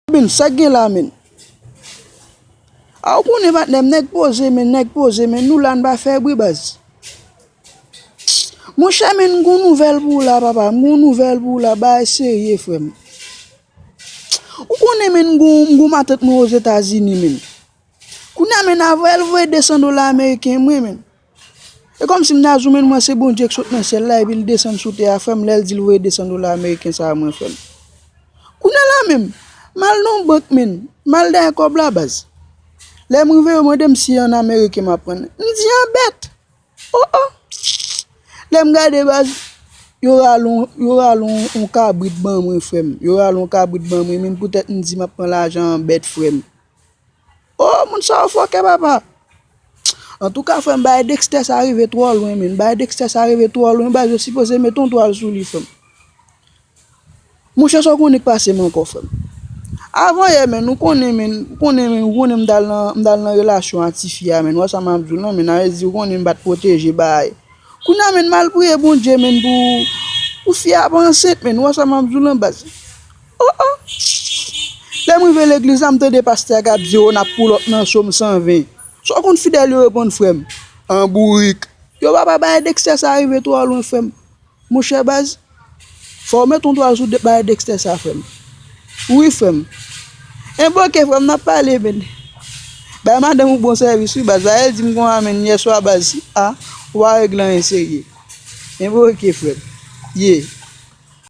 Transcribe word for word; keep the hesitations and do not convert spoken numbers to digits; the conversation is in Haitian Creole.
Ebyen, sa k gen la, menn? A, ou konnen, patnè m, nèg poze, menn, nèg poze, menn, nou la, n pa fè bri, baz. Monchè, menn, m gon nouvèl pou w la, papa, m gon nouvèl pou w la, bagay serye, frè m. Ou konnen, menn, m gon, m gon matant mwen Ozetazini, menn. Kounye a, menn, avan l voye de san dola ameriken mwen, menn. E kòmsi m ta di w, menn, mwen se Bondye k sot nan syèl la, epi l desann sou tè a, frè m, lè l di l voye de san dola ameriken sa a mwen, frè m. Kounye a la menm, m al nan yon bank, menn, m al dèyè kòb la, baz. Lè m rive, yo mande m si an ameriken m ap pran l. M di an bèt. O, o. Lè m gade, baz, yo rale yon, yo rale yon, yon kabrit ban mwen, frè m. Yo rale yon kabrit ban mwen, menn, poutèt m di m ap pran lajan an bèt, frè m. O, moun sa yo fòkè, papa. Antouka, frè m, bagay Dexter sa rive twò lwen, menn. Bagay Dexter sa rive twò lwen, baz, yo sipoze mete yon twal sou li, frè m. Monchè, sa w konnen k pase m ankò, frè m. Avan yè, menn, ou konnen, menn, ou konnen, menn, ou konnen m t al nan, m t al nan relasyon a tifi a, menn. Ou wè sa m ap di w lan, menn, a vle di, ou konnen m pa t pwoteje bagay. Kounye a, menn, m al priye Bondye, menn, pou, pou fi a pa ansent, menn. Ou wè sa m ap di w lan, baz. O, o. Lè m rive legliz la, m tande pastè a k ap di, o, n ap pull up nan Sòm san ven. Sa w konn fidèl yo reponn, frè m? An bourik. Yo, papa, bagay Dexter sa rive twò lwen, frè m. Monchè, baz, fò w met yon twal sou de, bagay Dexter sa, frè m. Wi, frè m. Enben, oke, frè m, n ap pale, menn. Bay madanm ou bon sèvis, wi, baz. Bagay di m konsa, menn, yèswa, baz. A, ou pa regle anyen serye. Enben, oke, frè m. Ye.